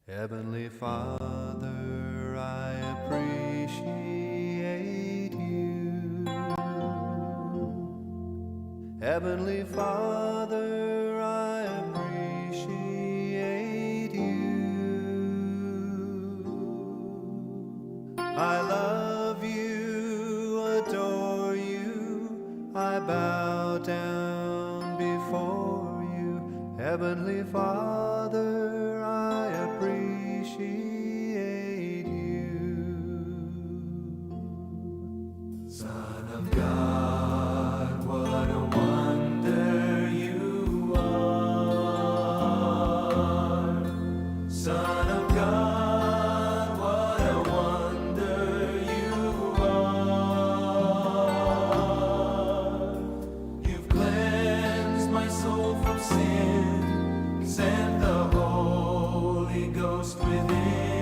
Heavenly Father, I appreciate you. Heavenly Father, I appreciate you. I love you, adore you, I bow down before you. Heavenly Father, I appreciate you. Son of God, what a wonder you are. Son of God, what a wonder you are. You've cleansed my soul from sin, sent the Holy Ghost within.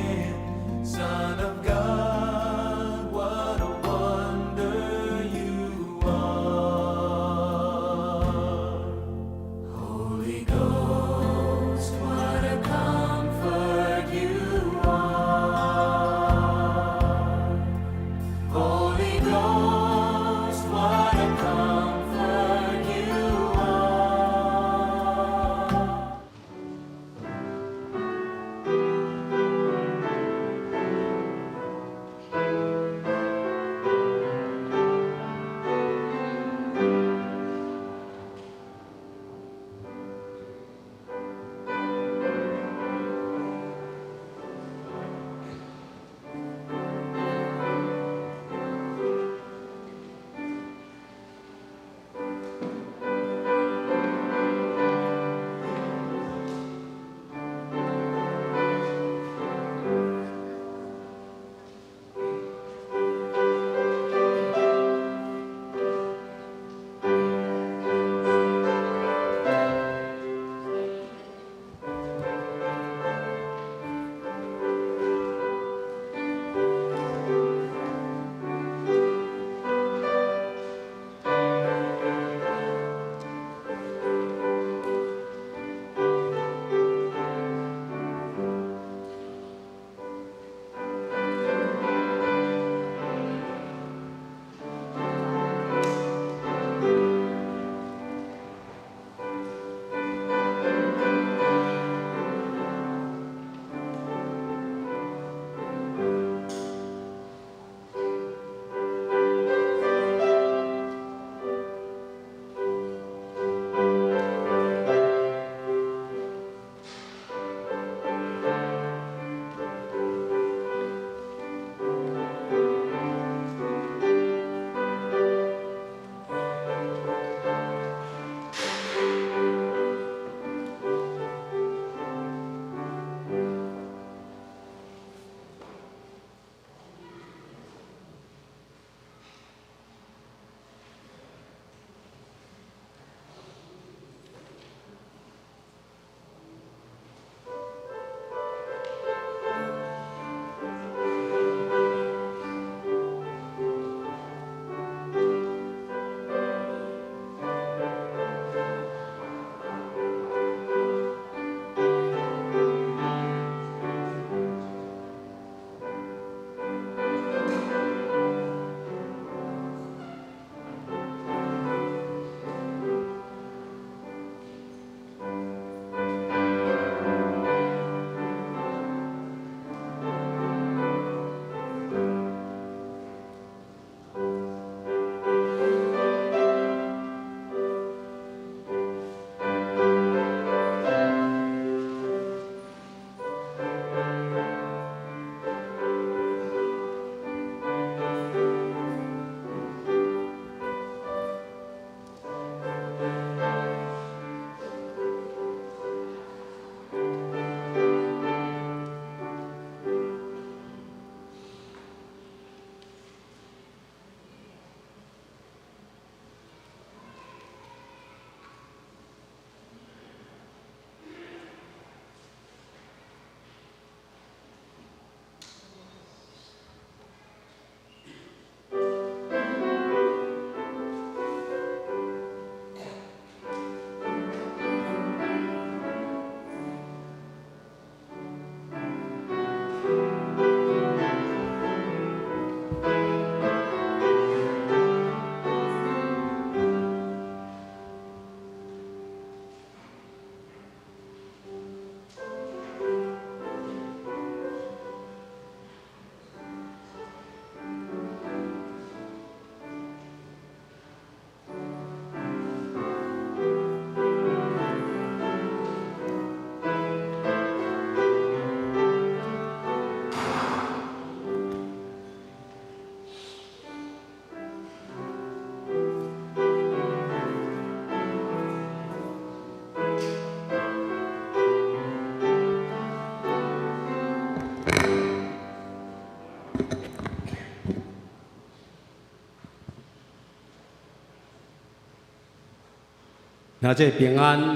兄弟平安，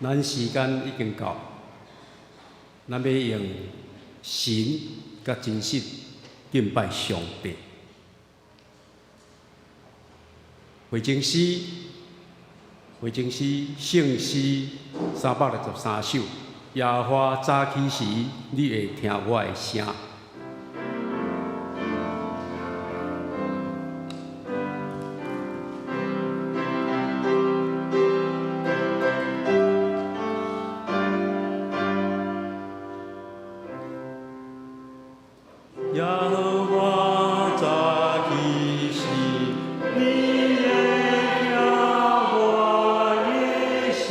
咱時間已經到，咱欲用神佮真實敬拜上帝。回程詩，回程詩聖詩363首，耶和華早起時，你會聽我的聲。耶和華早起時，你會聽我的聲。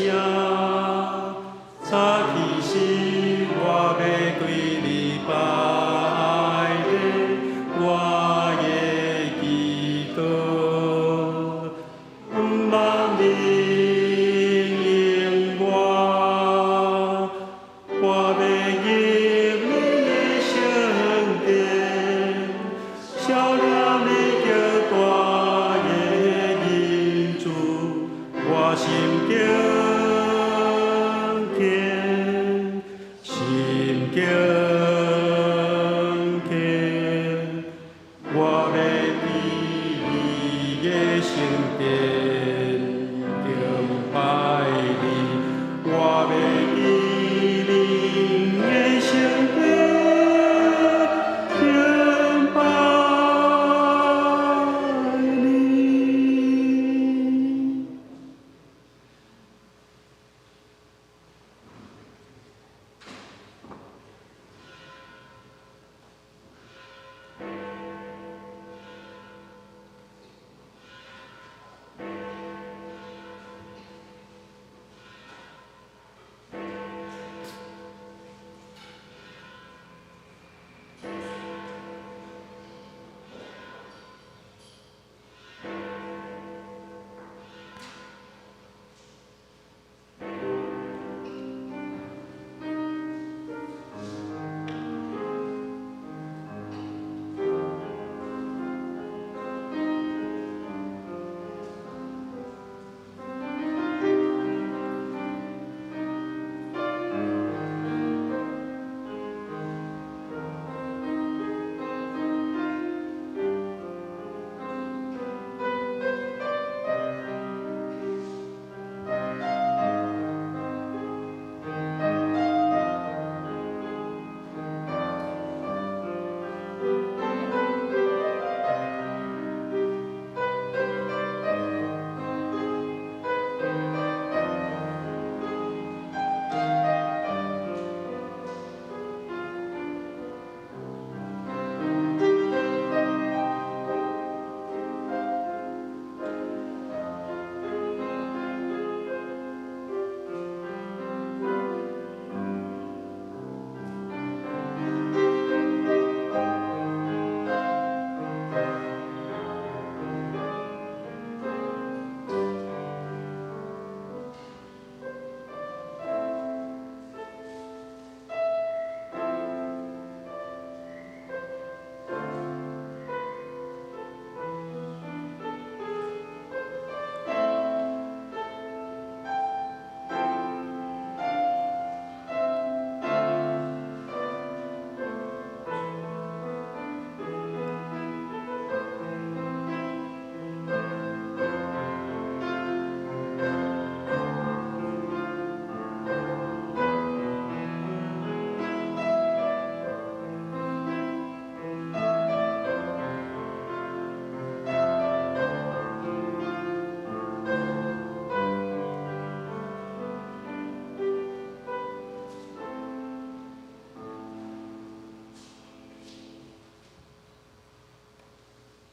早起時，我欲對你拜禮，我的祈禱。毋茫你應我，我欲入你的聖殿，曉念你極大的恩慈，我心敬虔，心敬虔，我欲佇你的聖殿敬拜你，我欲佇你的聖殿敬拜你。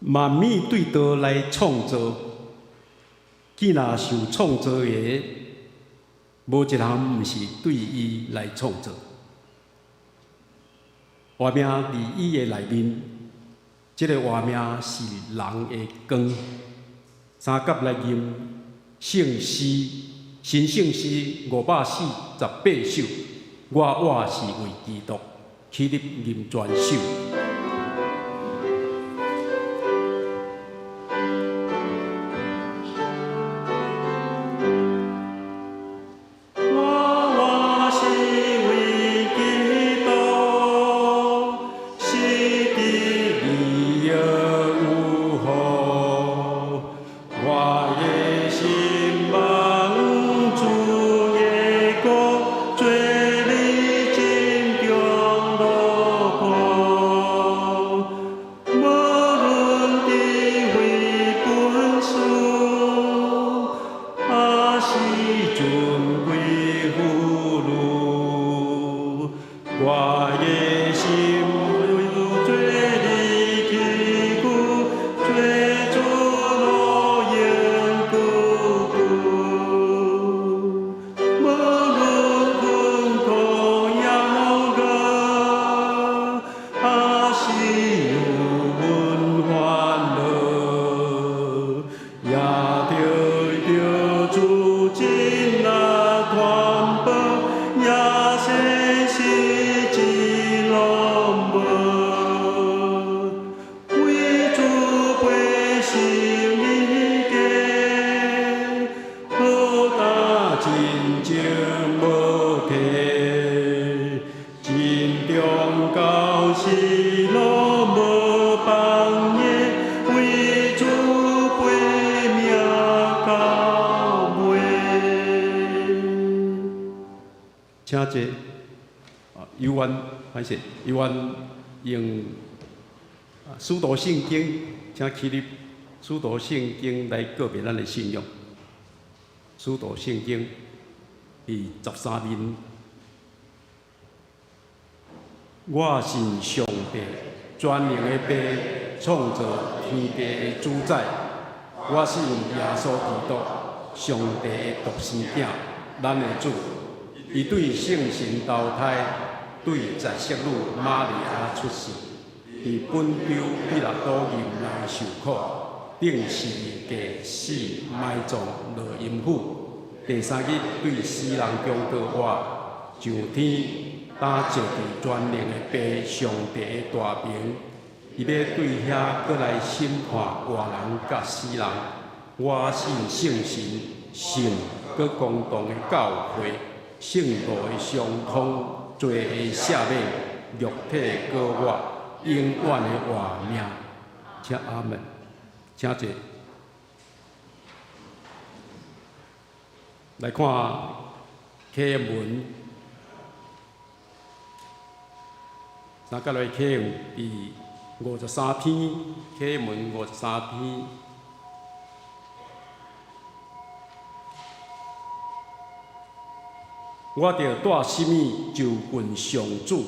萬物對道來創造，既若受創造的，無一項毋是對伊來創造。活命佇伊的內面，這个活命是人的光。三甲來吟聖詩，新聖詩548首，我活是為基督，起立吟全首。我的心為做你祈求，做主樂園久久。無論困苦猶餓，還是有阮歡樂，也著著主真啊傳播，耶穌是真攏無。為主背十字架，好擔真情無體，真重到死攏無放的，為主背命到尾。請坐。啊，猶原歹勢，猶原用使徒信經，請起立。使徒信經來告別咱的信仰。使徒信經第13面，我信上帝全能的父，創造天地的主宰。我信耶穌基督，上帝的獨生囝，咱的主。伊對聖神投胎，對十色女瑪利亞出世，佇本丟彼拉多任內受苦，釘十字架死埋葬落陰府。第三日對死人中復活，上天，擔坐佇全能的父上帝的大爿。伊欲對遐閣來審判活人佮死人。我信聖神，信閣公同的教會，聖徒的相通，罪的赦免，肉體閣活，永遠的活命。請阿們，請坐。來看啟文，三角來啟文第53篇，啟文五十三篇。我著帶什物就近上主，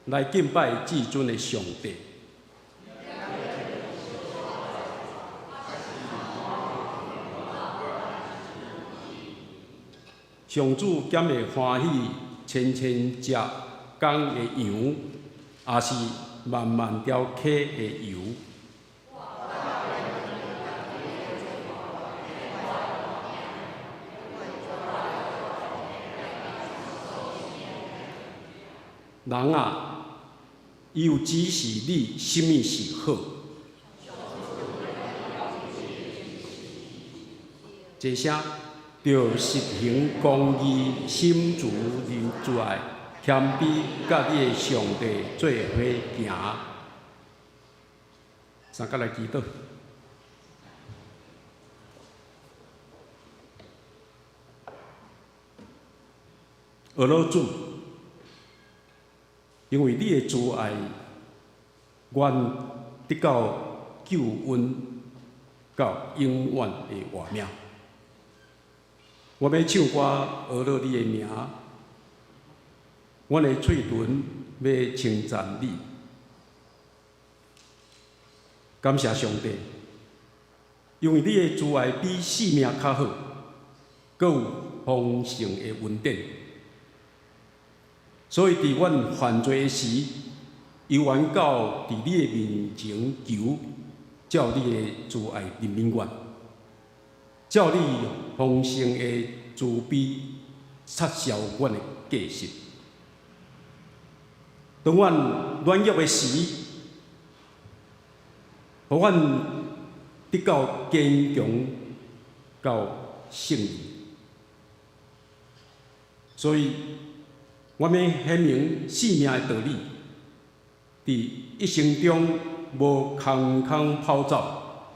來敬拜至尊的上帝。上主敢會歡喜千千隻公的羊，抑是萬萬條溪的油？人啊，伊有指示你啥物是好。這聲著實行公義、心慈仁愛、謙卑，佮你的上帝做伙行。三角來祈禱。阿老主，因為你的慈愛，阮得到救恩，到永遠的活命。我欲唱歌，阿樂你的名，阮的喙唇欲稱讚你。感謝上帝，因為你的慈愛比性命較好，閣有豐盛的恩典。所以佇阮犯罪的時，猶原到佇你的面前求，照你的慈愛憐憫阮，照你豐盛的慈悲擦消阮的過失。當阮軟弱的時，予阮得到堅強到勝利。所以，我欲顯明性命的道理，佇一生中無空空跑走，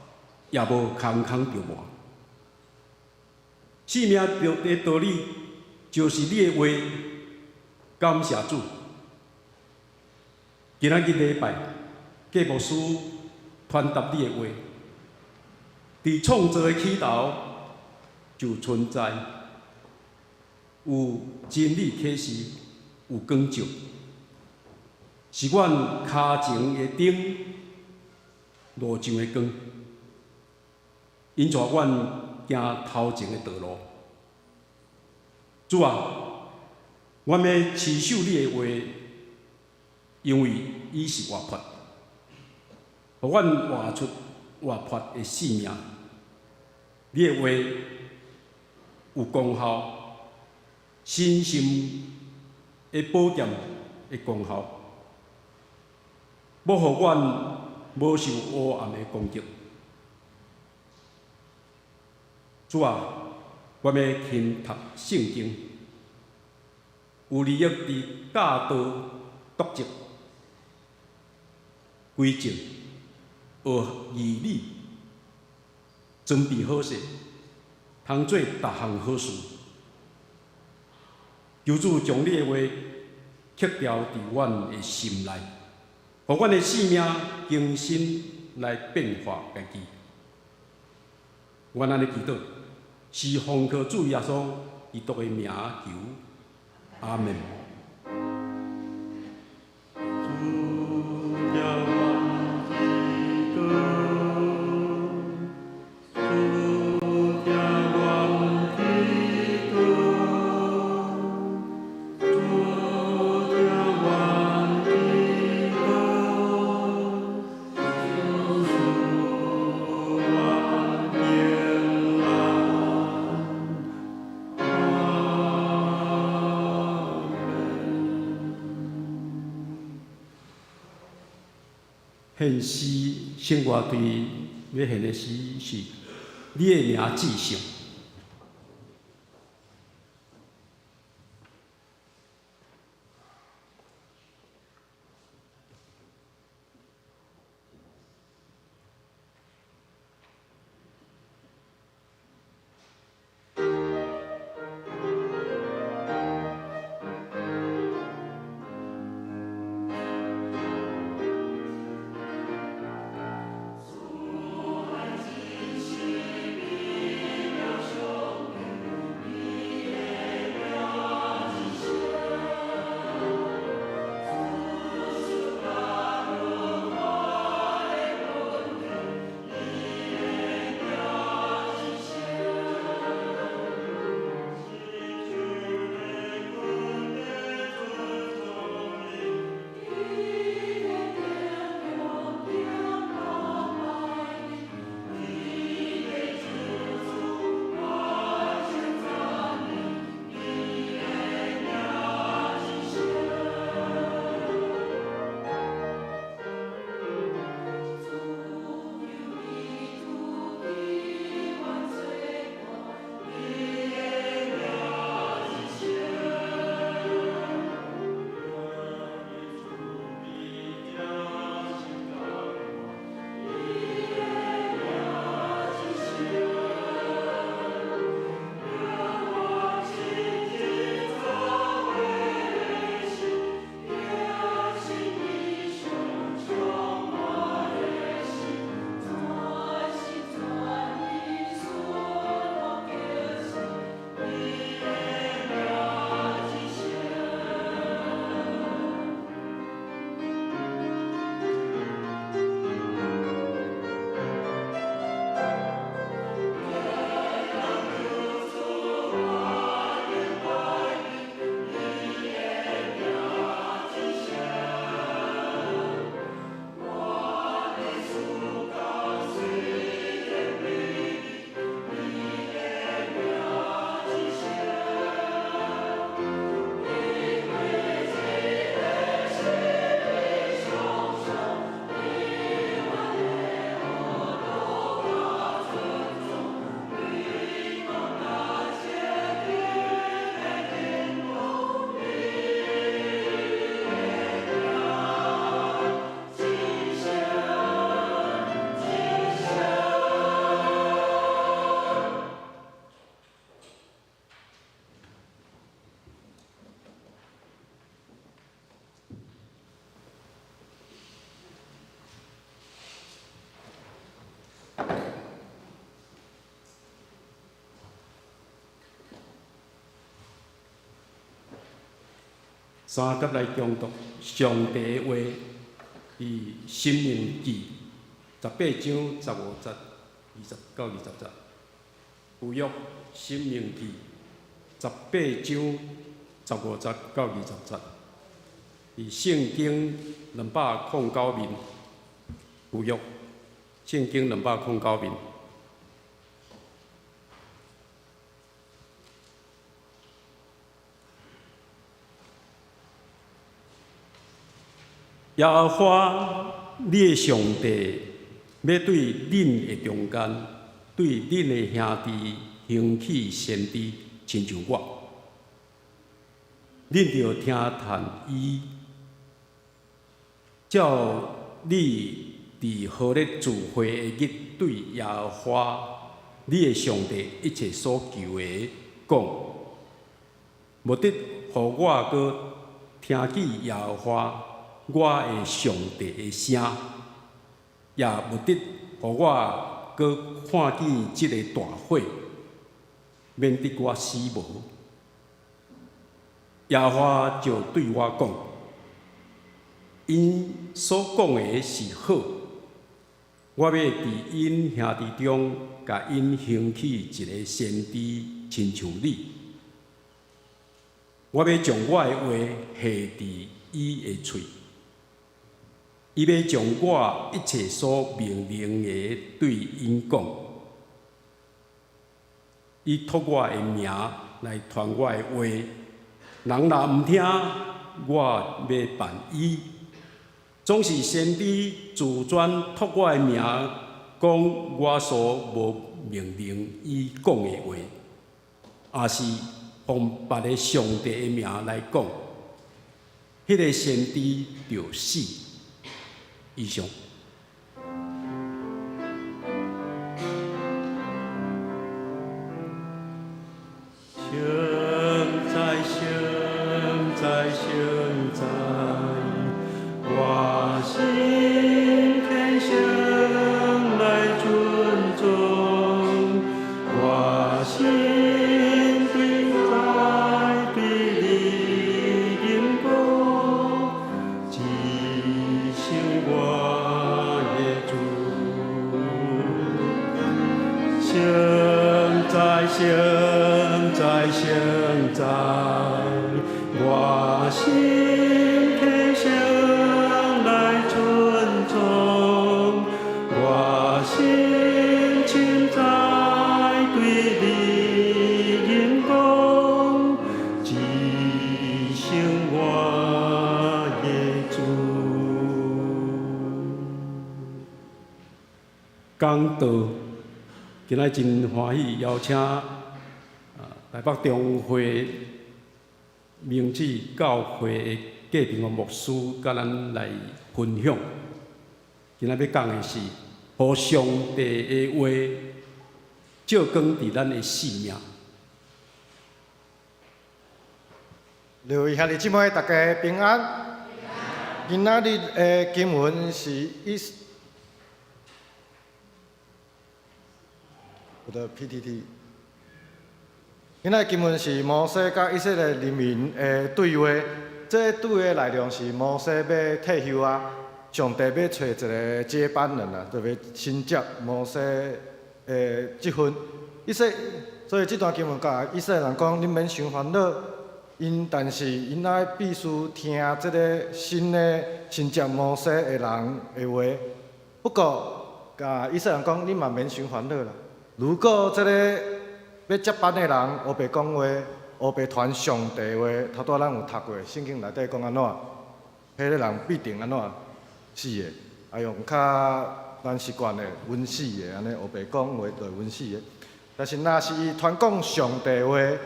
也無空空著磨。性命的道理，就是你的話。感謝主。今仔日禮拜，郭牧師傳達你的話，佇創造的起頭就存在，有真理啟示，有光照。是阮跤前的燈，路上的光，引帶阮行頭前的道路。主啊，阮欲持守你的話，因為伊是活潑，予阮活出活潑的生命。你的話有功效，神聖的寶劍的功效，欲予阮無受黑暗的攻擊。主啊，我欲勤讀聖經，有利益佇教導、督責、規正、學義理、準備好勢，通做逐項好事。求主將你的話刻雕佇阮的心內，予阮的生命更新來變化家己。阮按呢祈禱，是奉靠主耶穌基督的名求，阿門。主聽阮祈禱，主聽阮祈禱，主聽阮祈禱，賜阮平安。阿門。獻詩聖樂隊欲獻的詩是《你的名至聖》。三甲來誦讀上帝的話，佇申命記18章15節20到20節。舊約申命記十八章十五節到二十節，佇聖經209面，舊約聖經209面。耶和華你的上帝欲對恁的中間，對恁的兄弟興起先知，親像我，恁著聽從伊，照你佇何烈聚會的日對耶和華你的上帝一切所求的講，無得予我閣聽見耶和華我的上帝的聲，也無得予我閣看見這个大火，免得我死無。耶和華就對我講：𪜶所講的是好，我欲佇𪜶兄弟中，共𪜶興起一个先知，親像你。我欲將我的話下佇伊的喙，伊欲將我一切所命令的對𪜶講。伊託我的名來傳我的話，人若毋聽，我欲辦伊。總是先知自專託我的名講我所無命令伊講的話，抑是奉別个上帝的名來講，彼个先知就死。以上。聖哉，聖哉，聖哉，我心虔誠來尊崇，我心對在對你吟歌，至聖我的主。聖哉，聖哉，聖哉，我心虔誠來尊崇，我心深知對你吟講，至聖我的主。講道，今仔真歡喜邀請台北中會明志教會的郭平和牧師，佮咱來分享。今仔欲講的是，予上帝的話照光佇咱的生命。各位兄弟姊妹，大家平安。今仔日的經文是以我的 PPT。今仔日經文是摩西佮以色列人民的對話。這個對話內容是摩西欲退休啊，上帝欲揣一个接班人啊，就欲承接摩西的職分。所以這段經文共以色列人講，恁免傷煩惱，但是𪜶愛必須聽這个新的承接摩西的人的話。不過，共以色列人講，恁嘛免傷煩惱啦。如果這个欲接班的人烏白講話，烏白傳上帝話，頭拄仔咱有讀過聖經內底講按怎，彼个人必定按怎死的，啊用較咱習慣的瘟死的，按呢烏白講話就會瘟死的。但是若是伊傳講上帝話，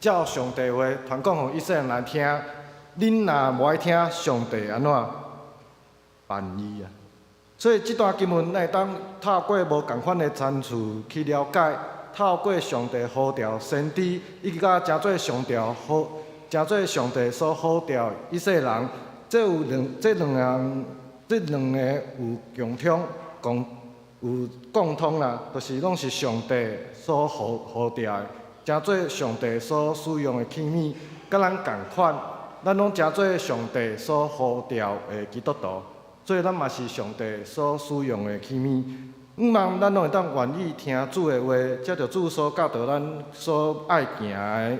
照上帝話傳講予以色列人來聽，恁若無愛聽，上帝按怎辦伊啊？所以這段經文，咱會當透過無仝款的層次去了解，透過上帝呼召先知，以及佮成做上帝呼，成做上帝所呼召以色列人，這兩个有共通，有共通啦，就是攏是上帝所呼召的，成做上帝所使用的器皿，佮咱仝款，咱攏成做上帝所呼召的基督徒，所以咱嘛是上帝所使用的器皿。向望咱攏會當願意聽主的話，藉著主所教導咱所愛行的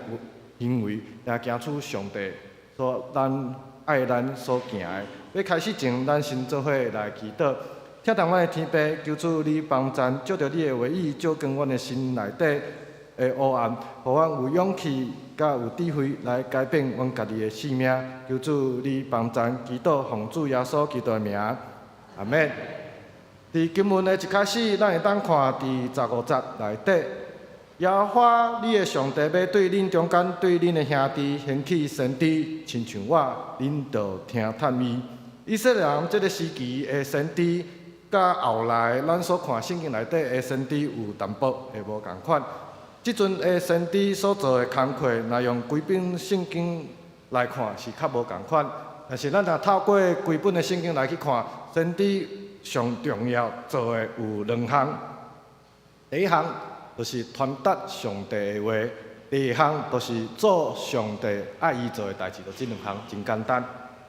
行為，來行出上帝所咱愛咱所行的。欲開始前，咱先做伙來祈禱。疼痛阮的天父，求主你幫贊，借著你的話語，照光阮的心內底的黑暗，予阮有勇氣佮有智慧來改變阮家己的生命。求主你幫贊，祈禱奉主耶穌基督的名，阿們。佇經文的一開始，咱會當看佇15節內底，耶和華你的上帝欲對恁中間，對恁的兄弟興起先知，親像我，恁著聽探伊。以色列人這个時期的先知，佮後來咱所看聖經內底的先知有淡薄的無仝款。這陣的先知所做的工課，若用規本聖經來看是較無仝款。但是咱若透過規本的聖經來去看，先知上重要做的有兩項。第一項就是傳達上帝的話，第二項就是做上帝愛伊做的代誌，就這兩項真簡單。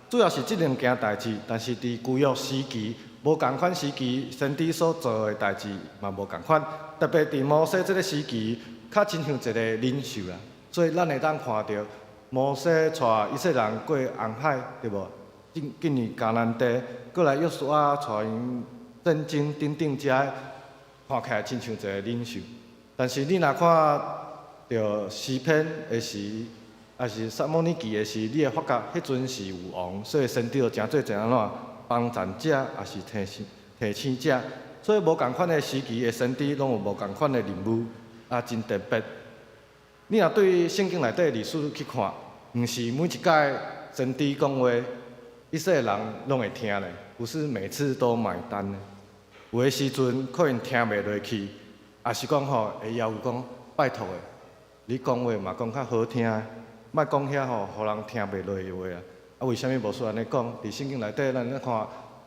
主要是這兩件代誌，但是佇舊約時期無仝款時期，先知所做的代誌嘛無仝款。特別佇摩西這个時期，較親像一个領袖啦，所以咱會當看著摩西帶以色列人過紅海，對無？進入迦南地，閣來約書亞帶𪜶戰爭等等遮，看起來親像一个領袖。但是你若看著詩篇的時，抑是撒母耳記的時，你會發覺彼陣是有王，所以先知就成做一个按怎幫贊者，抑是提醒者。所以無仝款的時期的先知，攏有無仝款的任務，啊，真特別。你若對聖經內底歷史去看，毋是每一擺先知講話，以色列人攏會聽咧，不是每次都買單的。有的時陣可能聽袂落去，抑是講吼會要求講拜託的，你講話嘛講較好聽，莫講遐吼，予人聽袂落的話啊。啊，為啥物牧師按呢講？佇聖經內底，咱咧看，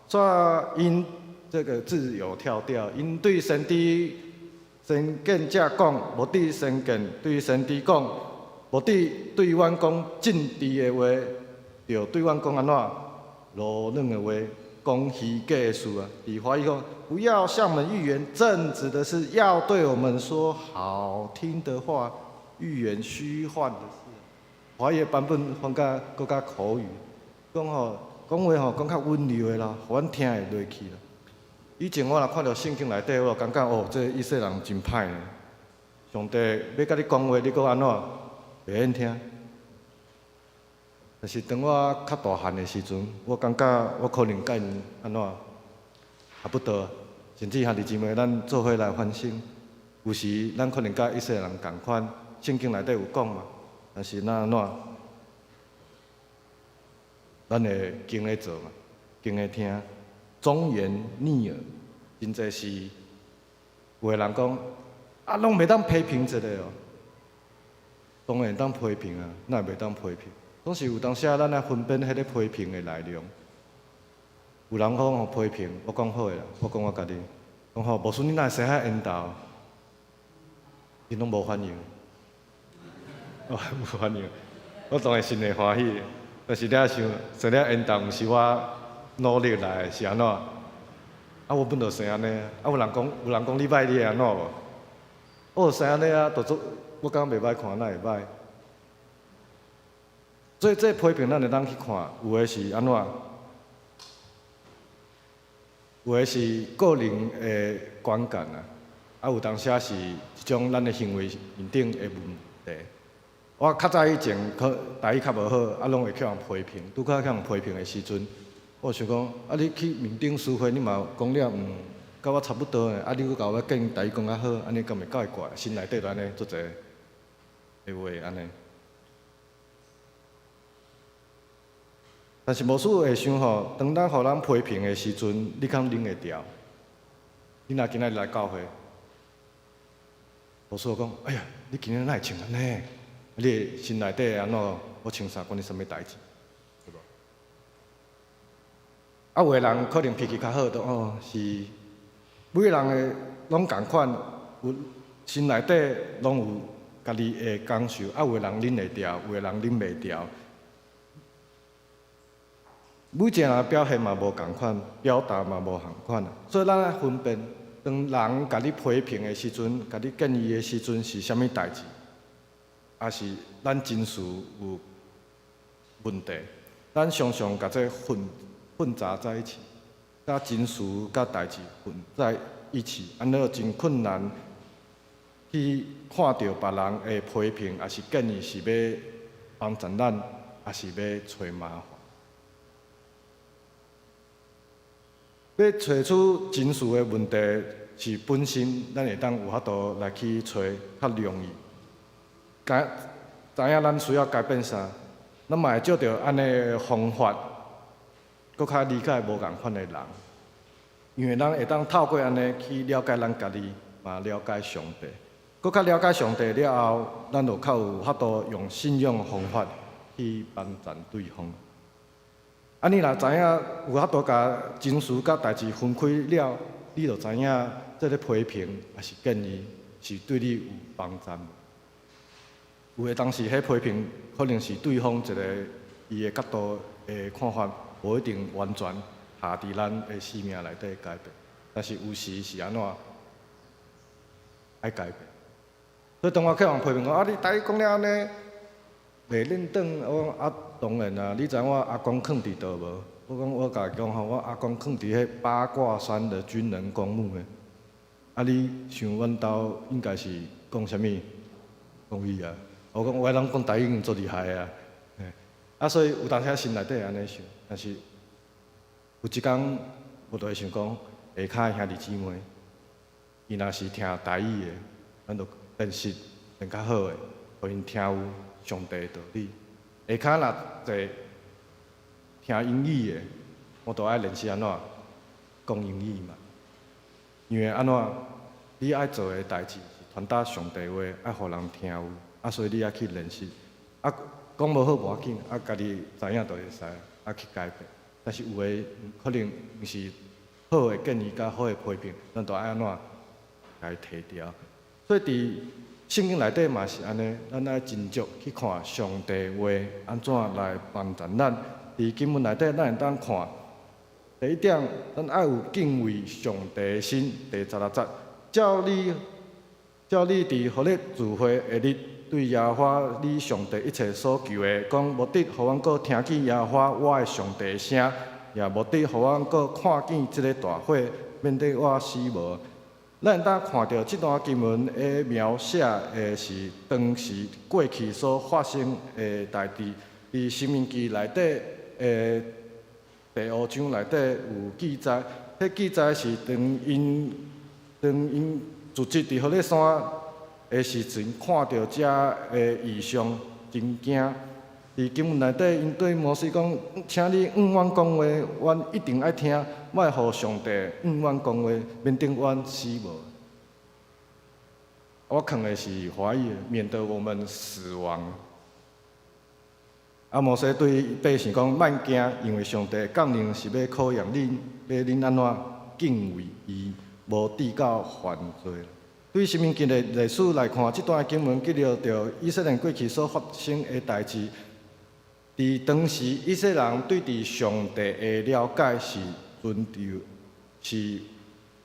煞𪜶這个字有跳掉，𪜶對先知先見者講，無對先見對先知講，無對對阮講正直的話，著對阮講按怎魯軟的話，講虛假的事啊。佇華語講，不要向我們預言正直的事，要對我們說好聽的話，預言虛幻的事。華語版本放較閣較口語，講吼講話吼講較溫柔的啦，予阮聽會落去啦。以前我若看著聖經內底，我就感覺哦，這以色列人真歹呢。上帝欲共你講話，你閣按怎袂免聽？但是當我較大漢的時陣，我感覺我可能佮𪜶按怎差不多，甚至兄弟姊妹，咱做伙來反省，有時咱可能佮以色列人仝款，聖經內底有講嘛，但是咱按怎？咱會經咧做嘛，經咧聽，忠言逆耳，真濟是有的人講，啊，攏袂當批評一下哦，當然會當批評啊，哪會袂當批評？總是有當時仔，咱愛分辨彼个批評的內容。有人講吼批評，我講好的啦，我講我家己，講吼，牧師你哪會生遐緣投？𪜶攏無反應，哦，無反應，我當然心會歡喜。但是你仔想，生了緣投，毋是我努力來的，是按怎？啊，我本就生按呢。啊，有人講你歹，你會按怎無？我就生按呢啊，就做，我感覺袂歹看，哪會歹？所以這批評咱會當去看，有的是按怎？有的是個人的觀感啊，啊有當時是一種咱的行為面頂的問題。我較早以前可台語較無好，啊攏會予人批評。拄較予人批評的時陣，我想講，啊你去面頂書會，你嘛講了佮我差不多的，啊你閣共我建議台語講較好，按呢敢會夠會怪？心內底就按呢足濟的話按呢。但是牧師會想吼，當咱予人批評的時陣，你敢忍會牢？你若今仔日來教會，牧師講：哎呀，你今仔日哪會穿按呢？你的心內底按怎？我穿衫關你啥物代誌？對無？啊，有的人可能脾氣較好，就哦是每个人的攏仝款，有心內底攏有家己的感受。啊，有的人忍會牢，有的人忍袂牢。每一個人表現嘛無仝款，表達嘛無仝款，所以咱愛分辨，當人共你批評的時陣，共你建議的時陣是啥物代誌，抑是咱情緒有問題，咱常常共這混雜在一起，佮情緒佮代誌混在一起，按呢就真困難去看著別人的批評，抑是建議是欲幫助咱，抑是欲揣麻煩。欲揣出情緒的問題，是本身咱會當有法度來去揣較容易。知知影咱需要改變啥，咱嘛會借著按呢的方法，閣較理解無仝款的人，因為咱會當透過按呢去了解咱家己，嘛了解上帝。閣較了解上帝了後，咱就較有法度用信仰方法去幫助對方。啊，你若知影有法度共情緒佮代誌分開了，你就知影這个批評抑是建議是對你有幫助。有的當時彼批評可能是對方一个伊的角度的看法，無一定完全下佇咱的生命內底改變，但是有時是按怎愛改變。所以當我去予人批評講啊，你台語講了按呢袂輪轉，我講啊，當然啊，你知影我阿公囥佇佗無？我講我共伊講吼，我阿公囥佇彼八卦山的軍人公墓的。啊，你想阮兜應該是講啥物？國語啊？我講我攏講台語已經足厲害的啊。啊，所以有當時心內底會按呢想，但是有一工我就會想講，下跤的兄弟姊妹，伊若是聽台語的，咱就練習練較好的，予𪜶聽有上帝的道理。下跤若坐聽英語的，我就愛練習按怎講英語嘛。因為按怎，你愛做的代誌是傳達上帝話，愛予人聽有，啊，所以你愛去練習。啊，講無好無要緊，啊，家己知影就會使，啊去改變。但是有的可能毋是好的建議佮好的批評，咱都愛按怎共伊提掉。所以佇聖經內底嘛是按呢，咱愛斟酌去看上帝話按怎來幫助咱。佇經文內底，咱會當看第一點，咱愛有敬畏上帝的心。第16節，照你佇何烈聚會的日，對耶和華你上帝一切所求的，講無得予阮閣聽見耶和華我的上帝的聲，也無得予阮閣看見這个大火，免得我死無。咱會當看著這段經文的描寫的是當時過去所發生的代誌，佇申命記內底的第五章內底有記載，彼記載是當𪜶聚集佇何烈山的時陣，看著這的異象，真驚。佇經文內底，𪜶對摩西講：請你向阮講話，阮一定愛聽，莫予上帝向阮講話，免得阮死無。我看的是華語，免得我們死亡。啊，摩西對百姓講：莫驚，因為上帝降臨是欲考驗恁，欲恁按怎敬畏伊，無致到犯罪。對申命記的歷史來看，這段經文記錄著以色列過去所發生的代誌。佇當時，以色列人對佇上帝的了解是存著是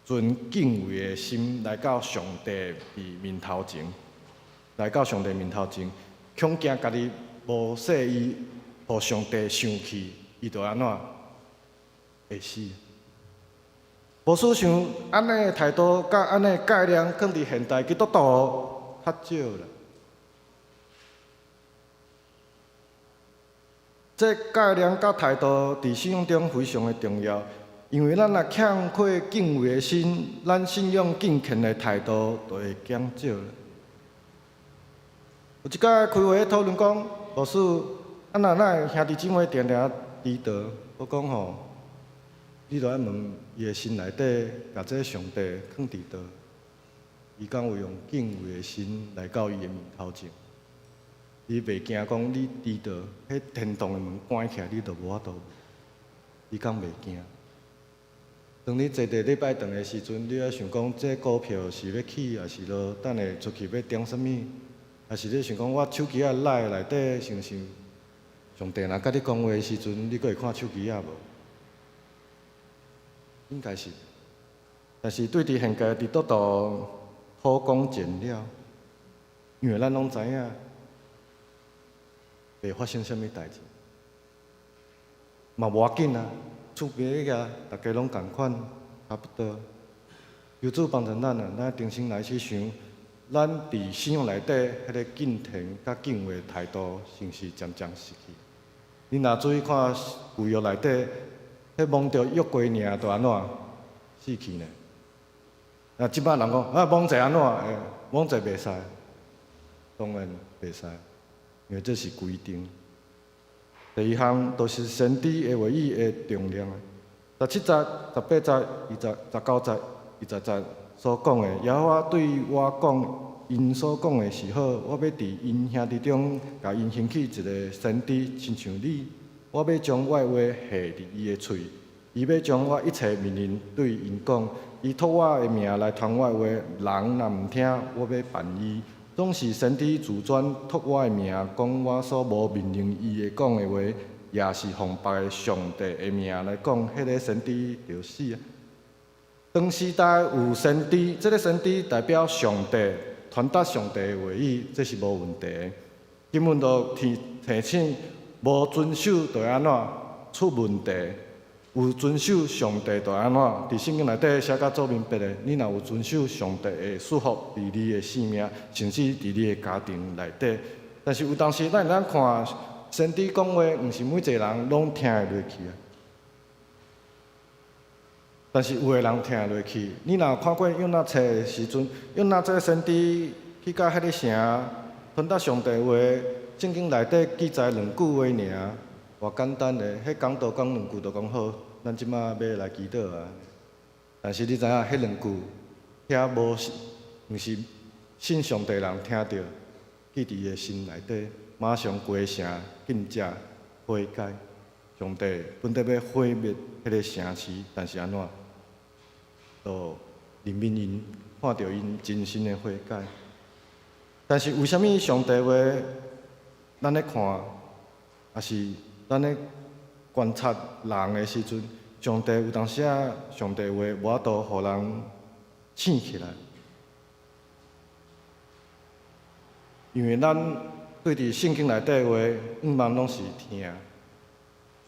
存敬畏的心來到上帝佇面頭前，來到上帝面頭前，恐驚家己無細意，予上帝生氣，伊就按怎會死。無輸像按呢的態度，佮按呢的概念，囥佇現代基督徒較少啦。這概念佮態度，佇信仰中非常的重要，因為咱若欠缺敬畏的心，咱信仰敬虔的態度就會減少。有一擺開會討論講，牧師，啊若咱兄弟姊妹定定遲到，我講吼，你著愛問伊的心內底，共這上帝囥佇佗，伊敢有用敬畏的心來到伊的面頭前？你袂驚講你遲到，彼天堂的門關起來，你就無法度。你敢袂驚？當你坐佇禮拜堂的時陣，你愛想講這股票是欲起抑是落？等下出去欲點啥物？抑是你想講我手機仔內內底是毋是上帝若佮你講話的時陣，你閣會看手機仔無？應該是。但是對佇現在佇倒度偷工減料，因為咱攏知影，袂發生啥物代誌，嘛無要緊啊，厝邊個逐家攏仝款，差不多。求主幫助咱啊，咱重新來去想，咱佇信仰內底彼个敬虔佮敬畏態度，是毋是漸漸失去？你若注意看舊約內底，彼摸著約櫃爾就按怎死去呢？啊，這擺人講啊，摸者按怎？欸，摸者袂使，當然袂使，因為這是規定。第二項就是先知的話語的重量。17節、18節、20、19節、20節所講的，耶和華對我講，𪜶所講的是好，我欲佇𪜶兄弟中，共𪜶興起一个先知，親像你，我欲將我的話下佇伊的喙，伊欲將我一切命令對𪜶講，伊託我的名來傳我的話，人若毋聽，我欲辦伊。總是先知自傳託我的名講我所無命令伊的講的話，也是奉別个上帝的名來講，彼个先知就死啊。當時代有先知，這个先知代表上帝傳達上帝的話語，這是無問題的。根本就提提醒，無遵守就按怎出問題，有遵守上帝就按怎？佇聖經內底寫甲足明白的，你若有遵守上帝的祝福佇你的生命，甚至佇你的家庭內底。但是有當時咱會當看先知講話，毋是每一個人攏聽會落去啊。但是有的人聽會落去。你若有看過約拿冊的時陣，約拿這个先知去到彼个城，傳達上帝話，聖經內底記載兩句話爾，偌簡單的。彼講道講兩句就講好，咱這馬欲來祈禱啊。但是你知影，彼兩句遐無信，毋是信上帝人聽著，記佇伊的心內底，馬上規城禁食悔改。上帝本來欲毀滅彼个城市，但是按怎？就憐憫𪜶，看著𪜶真心的悔改。但是為啥物上帝話，咱咧看，抑是咱咧觀察人的時陣，上帝有當時仔，上帝話無法度予人醒起來，因為咱對佇聖經內底話，向望攏是聽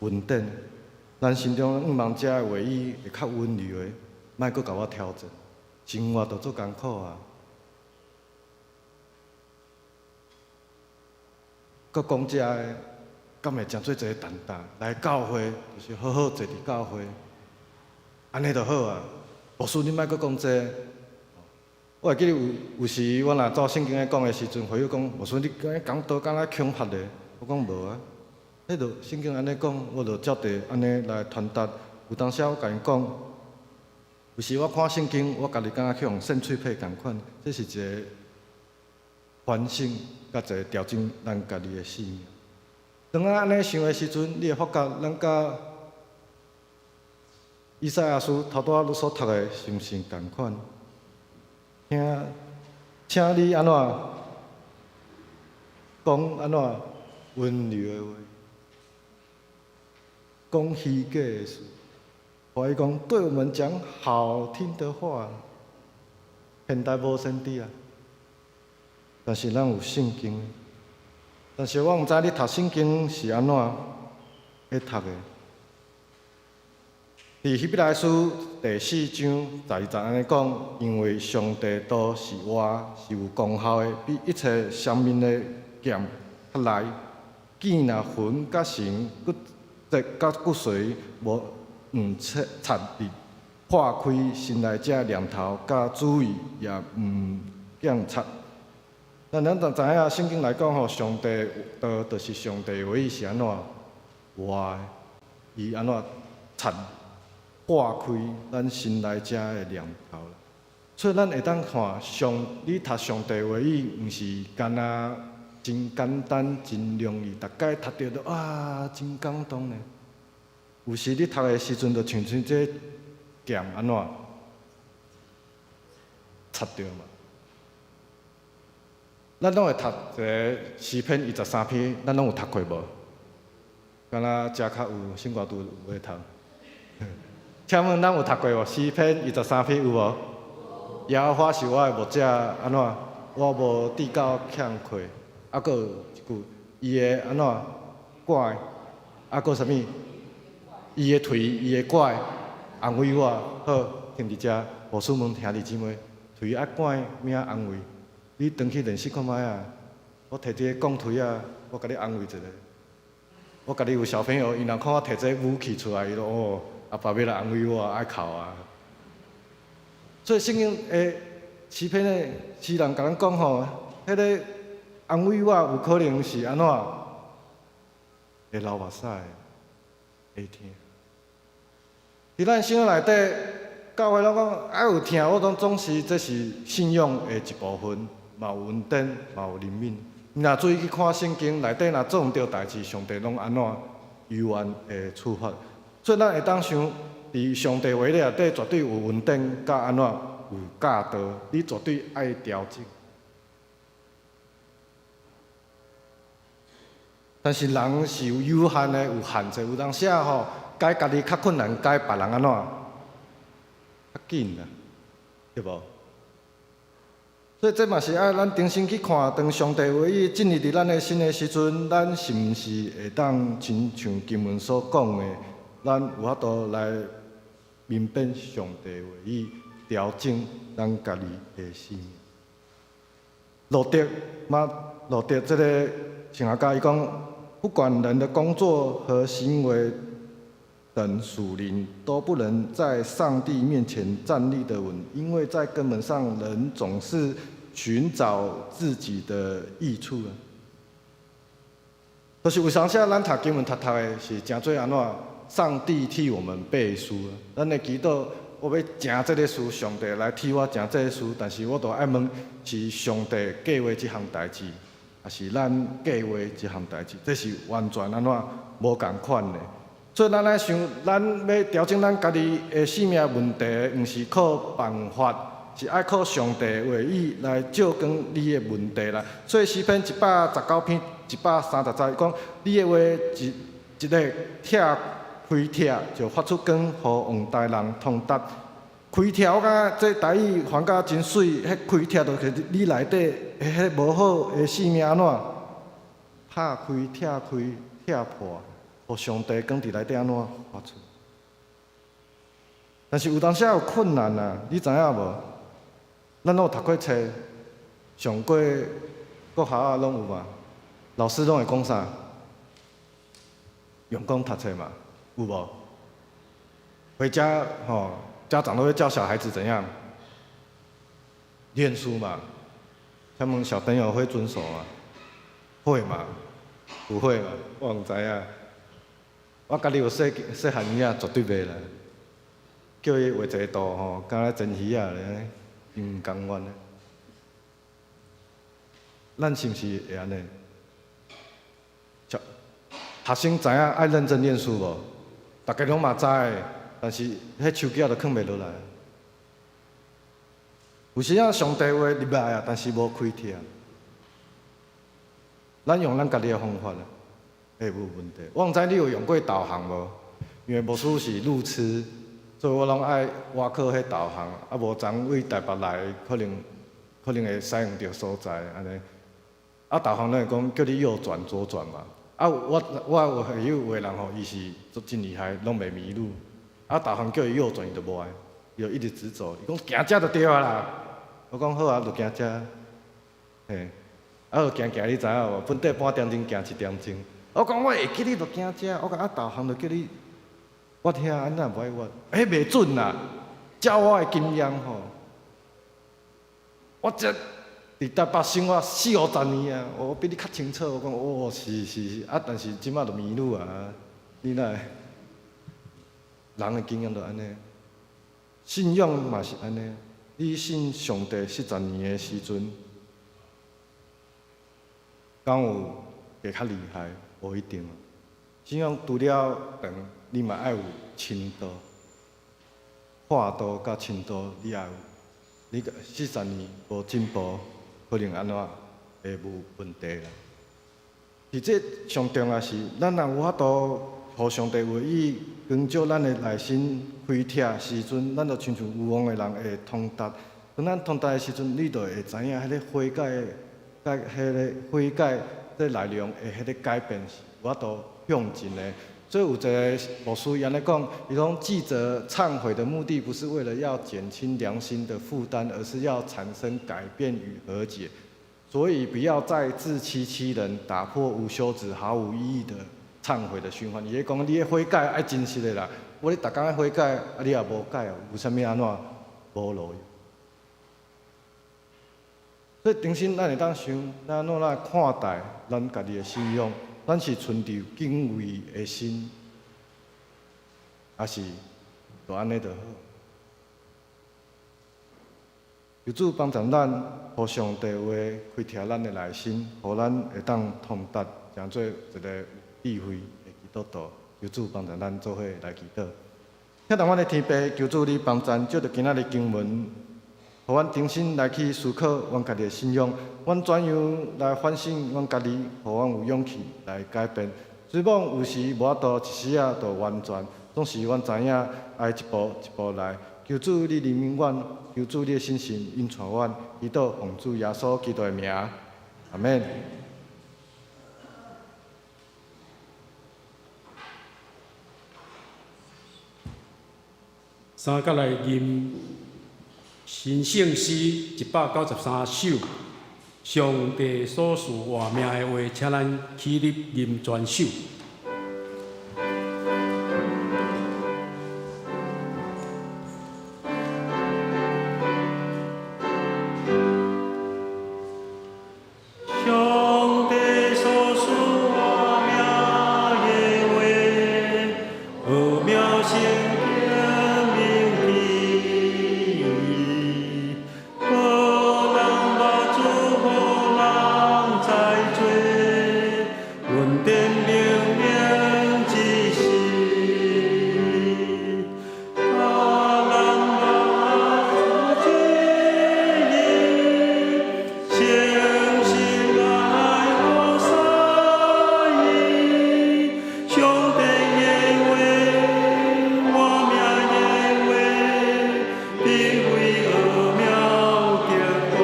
穩定，咱心中向望這的話語會較溫柔的。莫閣共我挑戰，生活就足艱苦啊！閣講這个，敢會成做一个重擔？來教會就是好好坐佇教會，按呢就好啊。牧師，你莫閣講這个。我會記得有有時，我若照聖經咧講的時陣，會友講牧師，你按呢講道敢若恐嚇咧？我講無啊，彼就聖經按呢講，我就照著按呢來傳達。有當時我共𪜶講。有時我看聖經，我家己敢若去予扇喙皮仝款，這是一个反省，佮一个調整咱家己的生命。當咱按呢想的時陣，你會發覺咱佮以賽亞書頭拄仔所讀的是毋是仝款？聽，請你按怎講按怎溫柔的話，講虛假的事。我伊講對我們講好聽的話，現代無先知啊，但是咱有聖經。但是我毋知你讀聖經是按怎咧讀的。佇希伯來書第四章12節按呢講，因為上帝道是活，是有功效的，比一切雙面的劍較利，劍若魂佮神骨節佮骨髓無毋切插入，破開心內這念頭佮主意，也毋檢察。咱咱就知影聖經來講吼，上帝道就是上帝話語是按怎活的，伊按怎插破開咱心內這的念頭。所以咱會當看上，你讀上帝話語，毋是干焦真簡單、真容易，逐擺讀著都啊，真感動呢。有時你讀的時陣，就像像這劍按怎插著嘛。咱攏會讀一个詩篇23篇，咱攏有讀過無？敢若遮較有新歌拄有咧讀。請問咱有讀過無？詩篇23篇有無？耶和華是我的牧者，按怎？我無致到欠缺。啊，閣有一句，伊的按怎？拐，啊，閣啥物？伊的槌，伊的拐，安慰我。好，停佇遮，牧師問兄弟姊妹，槌仔拐物安慰？你轉去練習看覓啊？我提這個鋼槌仔，我共你安慰一下。我家己有小朋友，伊若看我提這個武器出來，伊就哦，阿爸欲來安慰我，愛哭啊。所以聖經的詩篇的詩人共咱講吼，彼個安慰我有可能是按怎？會流目屎，會疼。佇咱生活內底，教會攏講愛有疼，我講總是這是信仰的一部分，嘛有恩典，嘛有憐憫。你若注意去看聖經內底，若做毋著代誌，上帝攏按怎猶原會處罰。所以咱會當想，佇上帝話內底絕對有恩典，佮按怎有教導，你絕對愛調整。但是人是有有限的，有限制，有當時仔吼，解家己較困難，解別人按怎較緊啊，對無？所以這嘛是愛咱重新去看，當上帝話語進入佇咱的心的時陣，咱是毋是會當親像經文所講的，咱有法度來明辨上帝話語，調整咱家己的心。路德嘛，路德這個神學家伊講，不管人的工作和行為等屬靈，都不能在上帝面前站立得穩，因為在根本上，人總是尋找自己的益處啊。就是有當時咱讀經文讀讀的是誠做按怎？上帝替我們背書啊。咱的祈禱，我欲成這个事，上帝來替我成這个事，但是我都愛問，是上帝計劃這項代誌，抑是咱計劃這項代誌？這是完全按怎無仝款的。所以咱愛想，咱欲調整咱家己的性命問題，毋是靠辦法，是愛靠上帝話語來照光你的問題啦。所以詩篇119篇130節講，你的話一一个拆開拆，就發出光，予黃台人通達。開拆我感覺這台語翻甲真媠，彼開拆就是你內底彼無好的性命按怎拍開、拆開、拆破，予上帝光佇內底按怎發出。但是有當時有困難啊，你知影無？咱攏有讀過冊，上過國校啊，攏有嘛？老師攏會講啥？用功讀冊嘛，有無？回家吼，家長都會教小孩子怎樣念書嘛。他們小朋友會遵守嗎？會嘛？不會嘛？我毋知影。我家己有細細漢囝，絕對袂啦。叫伊畫一个圖吼，敢若煎魚仔咧，伊毋甘願。咱是毋是會按呢？學生知影愛認真念書無？逐家攏嘛知，但是彼手機仔就囥袂落來。有時仔上帝話入來啊，但是無開拆。咱用咱家己的方法啊，會無問題。我毋知你有用過導航無？因為牧師是路痴，所以我攏愛倚靠彼導航。啊，無昨為台北來，可能可能會使毋著所在按呢。啊，導航攏會講叫你右轉、左轉嘛。啊，我我有朋友有的人吼，伊是足真厲害，攏袂迷路。啊，導航叫伊右轉，伊就無愛，伊就一直直走。伊講行遮就對啊啦。我講好啊，就行遮。嘿，啊，就行行，你知影無？本底半點鐘行一點鐘。我講我會記你就行遮，我講啊，導航就叫你，我聽按怎無愛我？欸，袂準啦，照我的經驗吼，我這佇台北生活四五十年啊，我比你較清楚。我講哦，是是是，啊，但是這馬就迷路啊，你哪會？人的經驗就按呢，信仰嘛是按呢。你信上帝四十年的時陣，敢有會較厲害？無一定。信仰除了長，你嘛愛有深度，闊度佮深度你也有。你四十年無進步，可能按怎會有問題啦。伫這上重要是，咱若有法度予上帝話語光照咱的內心開拓時陣，咱就親像愚妄的人會通達。當咱通達的時陣，你就會知影彼个悔改的、改彼个悔改這內容的彼个改變是有法度向前的。所以有一个牧師伊按呢講，伊講記著懺悔的目的，不是為了要減輕良心的負擔，而是要產生改變與和解。所以不要再自欺欺人，打破無休止、毫無意義的懺悔的循環。伊咧講，你的悔改愛真實的啦，無你逐工愛悔改，啊你也無改，有啥物按怎無路用。所以重新咱會當想，咱按怎來看待咱家己的信仰？咱是存著敬畏的心，抑是就按呢就好？求主幫助咱，予上帝話開拓咱的內心，予咱會當通達，成做一个有智慧的基督徒。求主幫助咱做伙來祈禱。聽到阮的天父，求主你幫贊，借著今仔日經文，予阮重新來去思考阮家己的信仰，阮怎樣來反省阮家己，予阮有勇氣來改變。雖罔有時無法度一時仔就完全，總是阮知影愛一步一步來。求主你憐憫阮，求主你的信心引帶阮，祈禱奉主耶穌基督的名，阿們。三角來吟神聖詩193首，上帝所賜活命的話，請咱起立吟全首。上帝所賜活命的話，奧妙聖經銘記，予人捌主，予人知罪，恩典明明指示，教咱捌主旨意，誠實愛服侍伊，上帝的話，活命的話，智慧奧妙極大。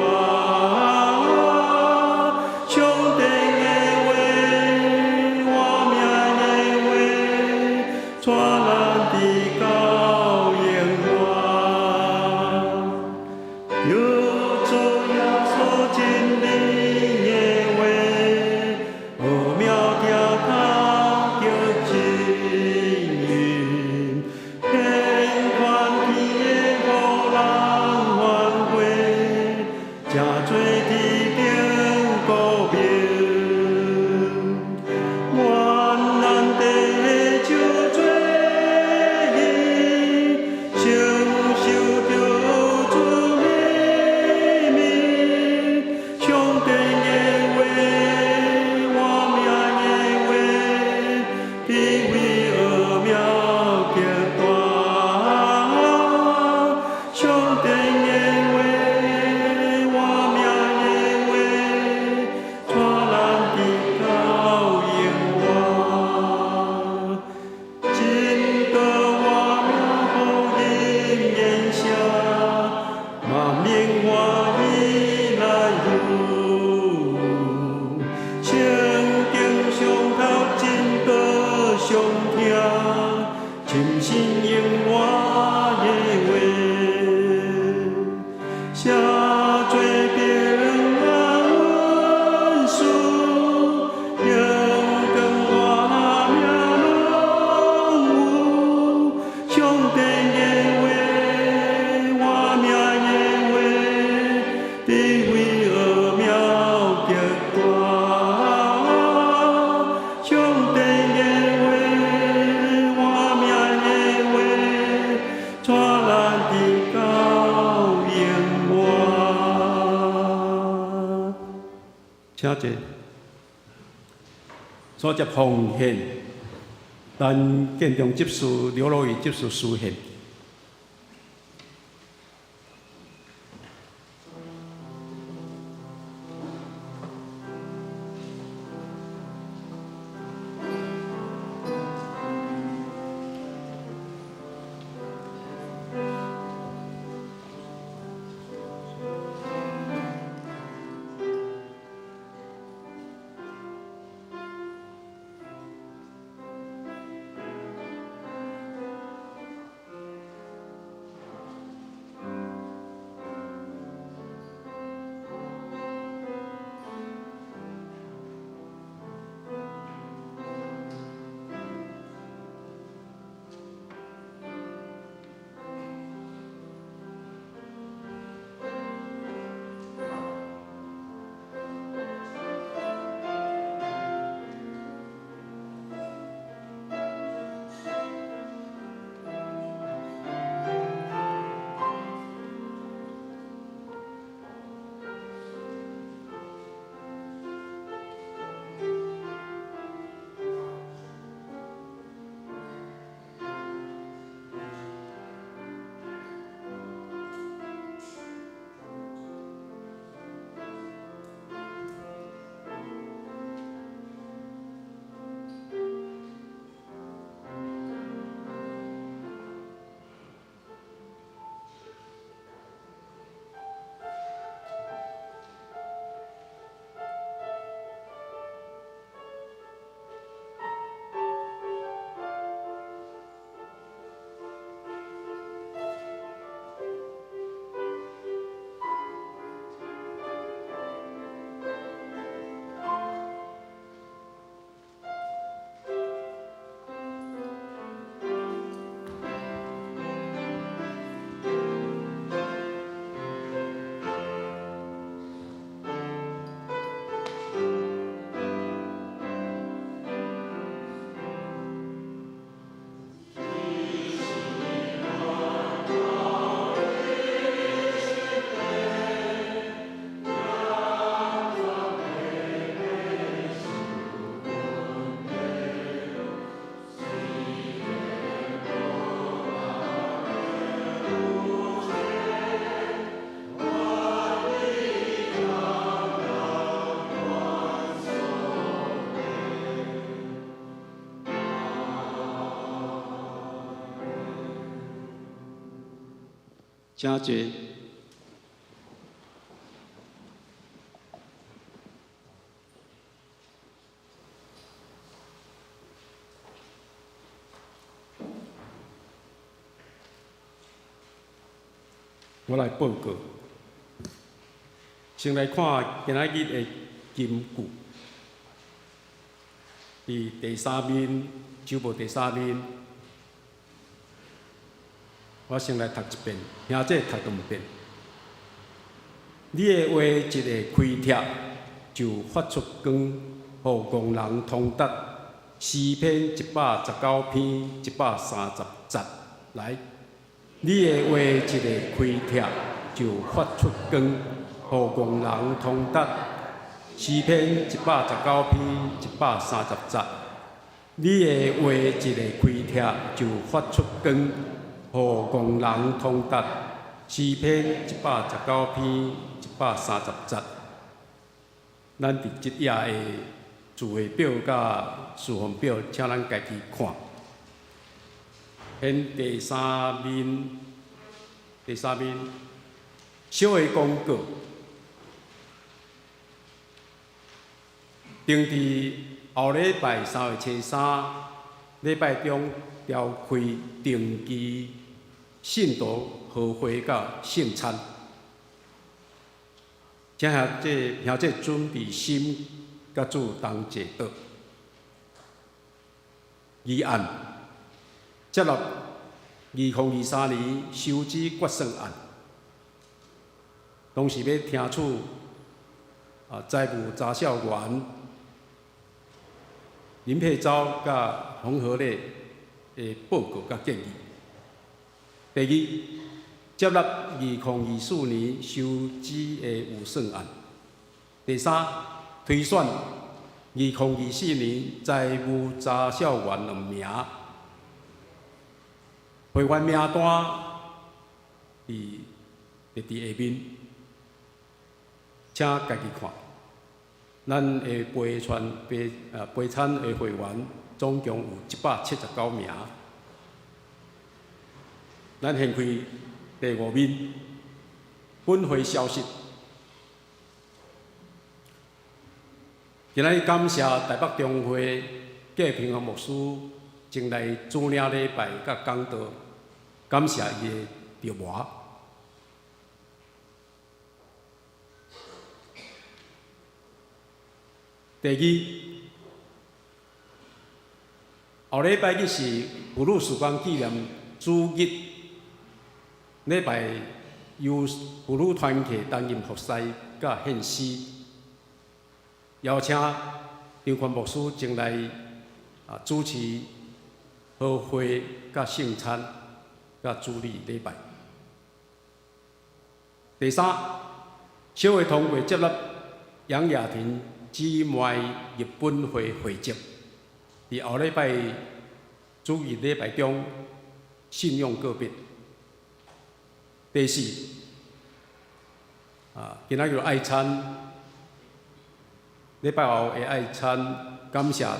上帝的話，活命的話，帶咱直到永遠。求主耶穌真理的話，奧妙聽通得指引，遍全天的予人歡會，成做天頂國民。願咱地就做伊，承受著主秘密。上帝的話，活命的話，智慧奧妙極大。上帝的話，活命的話，帶咱直到永遠。真道活命福音言聲，萬民歡喜來有。聖經上頭真道上聽，深信永遠的話，寫做平安文書，榮光活命攏有。上帝的話，活命的話，智慧奧妙極大。上帝的話，活命的話，帶咱直到永遠。請坐。所接奉獻，咱建中執事劉羅宇執事司獻。請坐。我來報告。先來看今仔日的金句，佇第三面，周報第三面，我先來讀一遍，兄弟讀兩遍。你的話一个開帖，就發出光，予戇人通達。詩篇119篇130節，來。你的話一个開帖，就發出光，予戇人通達。詩篇119篇130節。你的話一个開帖，就發出光，予戇人通達。詩篇119篇130節。咱佇這頁的聚會表佮事奉表，請咱家己看。現第三面，第三面小的廣告，定佇後禮拜3月初3禮拜中召開定期信徒和會佮聖餐，請兄弟兄姊準備心，佮主同齊禱。議案。接納2023年收支決算案，當時欲聽取財務查數員林佩昭佮洪和禮的報告佮建議。第二，接納2024年收支的預算案。第三，推選2024年財務查數員兩名。會員名單佇下面，請家己看。咱的陪餐的會員總共有179名。咱現開第五面，本會消息。今仔日感謝台北中會郭平和牧師前來主領禮拜佮講道。感謝伊的著磨。第二，後禮拜日是婦女事工紀念主日，禮拜由婦女團契擔任服侍佮獻詩，邀請張寬牧師前來主持和會佮聖餐。佮主禮禮拜。第三，小會通過接納楊雅婷姊妹入本會會籍，佇後禮拜主日禮拜中信仰告別。第四，今仔日愛餐，禮拜後的愛餐，感謝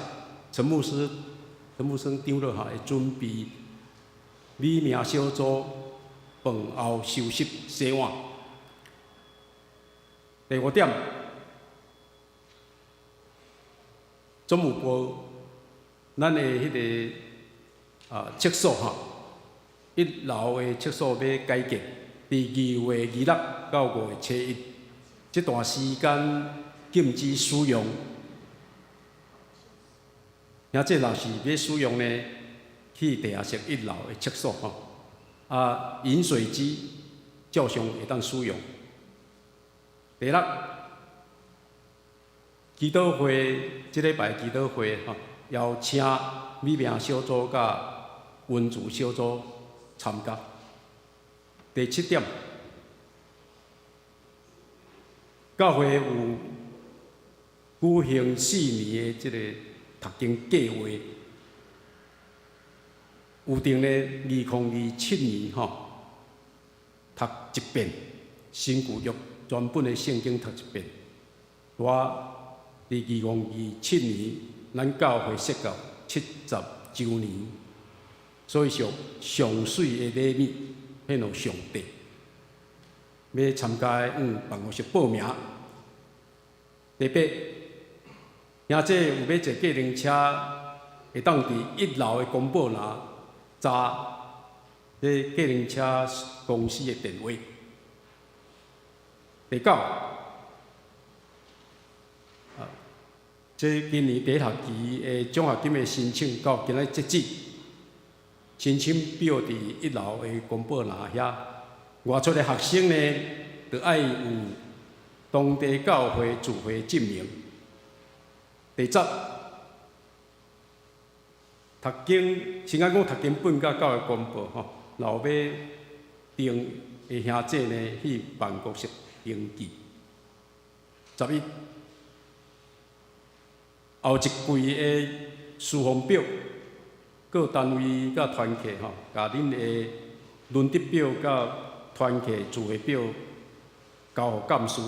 陳牧師、陳牧師長老哈的準備。美名小組飯後休息洗碗。第五點，總務部咱的彼个廁所吼，一樓的廁所欲改建，佇2月26到5月初1這段時間禁止使用。兄弟若是欲使用呢，去地下室一樓的廁所吼，飲水機照常會當使用。第六，祈禱會，這禮拜祈禱會吼，邀請美名小組佮溫慈小組參加。第七點，教會有舉行4年的這個讀經計劃。有定咧，2027年吼，讀一遍新舊約全本的聖經讀一遍。我佇2027年，咱教會設教70週年，所以上上媠的禮物獻予上帝。欲參加的，向辦公室報名。第八，兄姐有欲坐計程車，會當佇一樓的公報欄查這計程車公司的電話。第九，啊，這今年第一學期的獎學金的申請到今仔截止，申請表佇一樓的公報欄遐。外出的學生呢，著愛有當地教會聚會證明。第十，讀經先講讀經本佮教會公報吼，若有欲訂的兄姐呢，去辦公室登記。11，後一季的事奉表，各單位佮團契吼，共恁的輪值表佮團契聚會表交予幹事，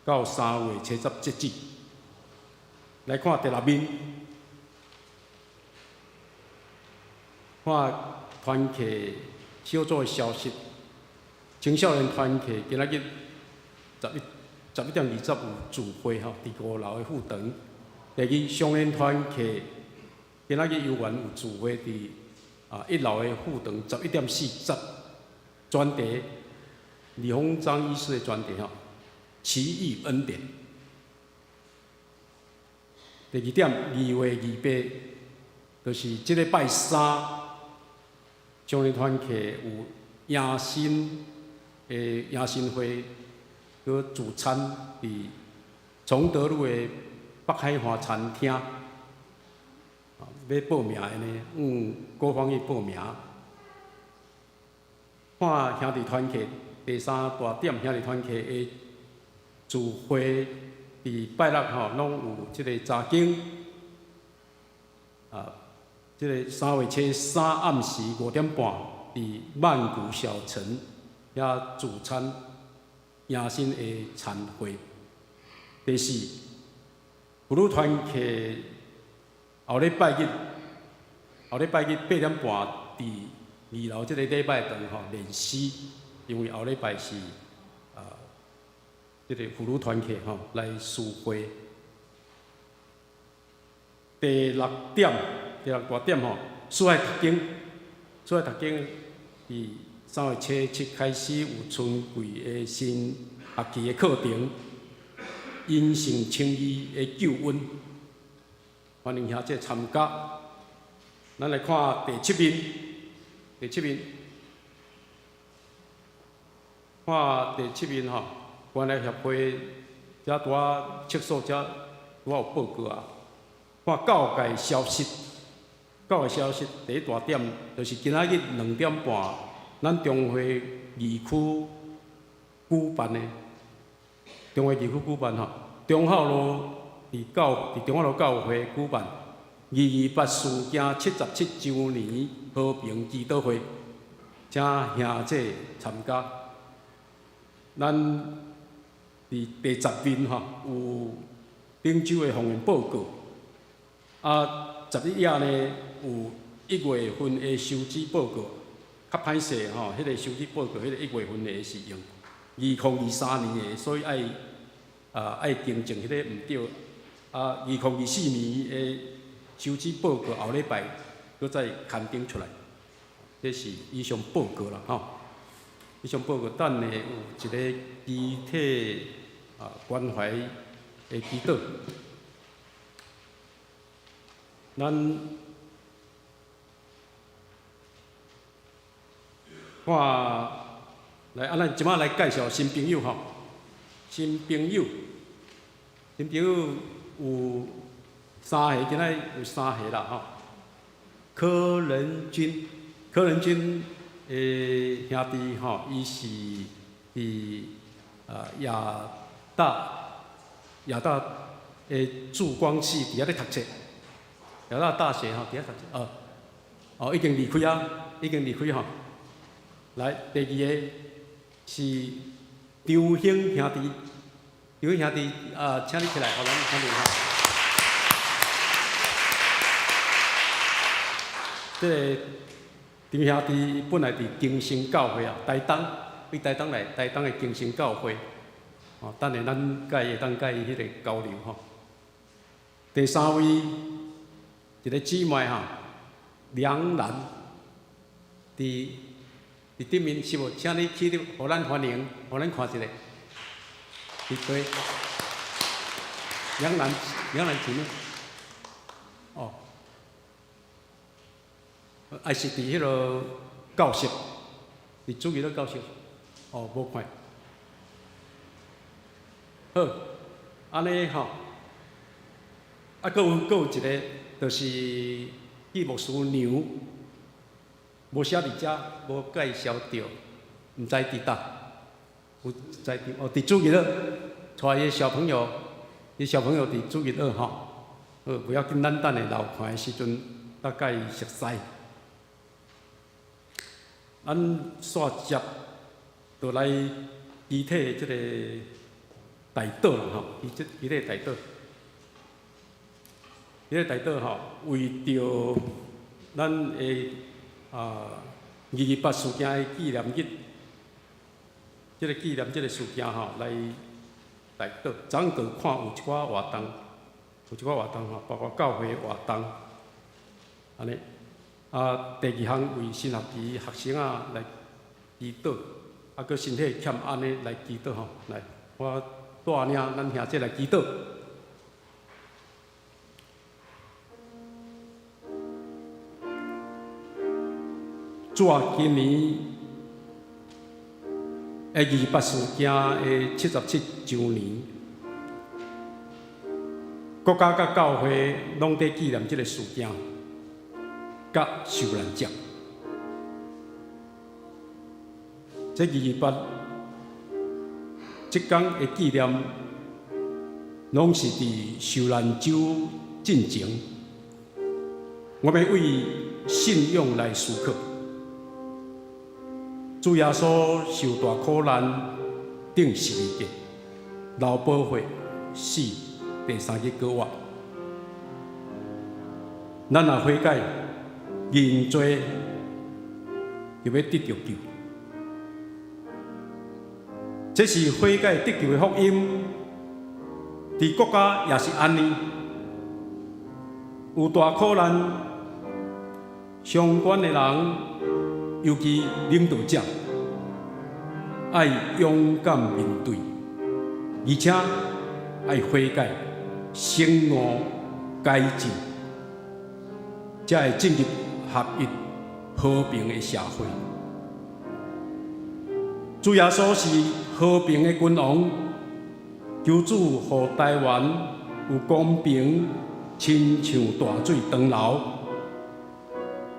到3月70截止。來看第六面，看團契小組的消息。青少年團契今仔日11點20有聚會吼，佇五樓的副堂。第二，少年團契今仔日猶原有聚會佇一樓的副堂，11點40。專題李鴻章醫師的專題吼，奇異恩典。第二點，2月28，就是這禮拜三，少年團契有迎新的迎新會，閣聚餐佇崇德路的北海岸餐廳。欲報名的呢，向郭芳玉報名。看兄弟團契第三大點，兄弟團契的聚會，佇拜六吼，攏有這个查經。啊，這个3月初三暗時5點半，佇曼谷小城遐聚餐迎新的餐會。第四，婦女團契後禮拜日，後禮拜日8點半佇二樓這个禮拜堂吼練詩，因為後禮拜是這个婦女團契吼來聚會。第六點，第六大點吼，四海讀經，四海讀經佇3月初7開始有春季的新學期的課程，因信稱義的救恩，歡迎兄姐參加。咱來看第七面，第七面，看第七面吼，關愛協會遮拄仔測數遮拄仔有報告啊。看教界消息，教界消息第一大點就是今仔日2點半，咱中會二區舉辦的，中會二區舉辦吼，中孝路佇教佇中孝路教會舉辦228事件77週年和平祈禱會，請兄姐參加。咱佇第十面吼有頂週的奉獻報告。啊，11頁呢有1月份的收支報告，較歹勢吼，彼個收支報告，彼個一月份的是用2023年的，所以愛愛更正彼个毋對。啊，2024年的收支報告後禮拜閣再刊登出來，這是以上報告啦吼。以上報告，等下有一个肢體關懷的祈禱。咱看來，啊，咱這擺來介紹新朋友吼。新朋友，新朋友有三个，今仔有三个啦吼。柯仁君，柯仁君的兄弟吼，伊是佇亞大亞大的駐光系佇遐咧讀冊。亞大大學吼，佇遐讀冊哦，哦，已經離開啊，已經離開吼。來，第二个是張興兄弟，張興兄弟啊，請你起來，予咱看著哈。這个張兄弟本來佇中興教會啊，台東，對台東來，台東的更新教會，吼，等下咱共伊會當共伊彼個交流吼。第三位一个姊妹吼，梁蘭，佇頂面是無？請你起立，予咱歡迎，予咱看一下。佇對，梁蘭，梁蘭姊妹，哦，還是佇彼个教室，佇主日教室，哦，無看。好，按呢吼，啊，閣有一个，就是紀牧師娘，無寫佇遮，無介紹著，毋知佇佗，有在佇哦，佇主日帶伊的小朋友，伊小朋友佇主日吼，好，無要緊，咱等下留看的時陣，才共伊熟似。咱煞接就來具體這個代禱啦吼，具體代禱，這個代禱吼，為著咱的228事件的紀念日，這個紀念這個事件吼，來代禱。昨昏就看有一寡活動，有一寡活動吼，包括教會活動，按呢。啊，第二項為新學期學生仔來祈禱，啊，閣身體欠安的來祈禱吼，來，我帶領咱兄弟來祈禱。主啊，今年的228事件的77週年，國家佮教會攏佇紀念這个事件。佮受難者，這228這工的紀念，攏是佇受難週進前。我欲為信仰來思考，主耶穌受大苦難，釘十字架，流寶血，死，第三日閣活。咱若悔改，認罪，就欲得著救。這是悔改得救的福音。佇國家也是按呢，有大苦難相關的人，尤其領導者，愛勇敢面對，而且愛悔改、省悟、改進，才會進入合一和平的社會。主耶穌是和平的君王，求主予台灣有公平，親像大水長流；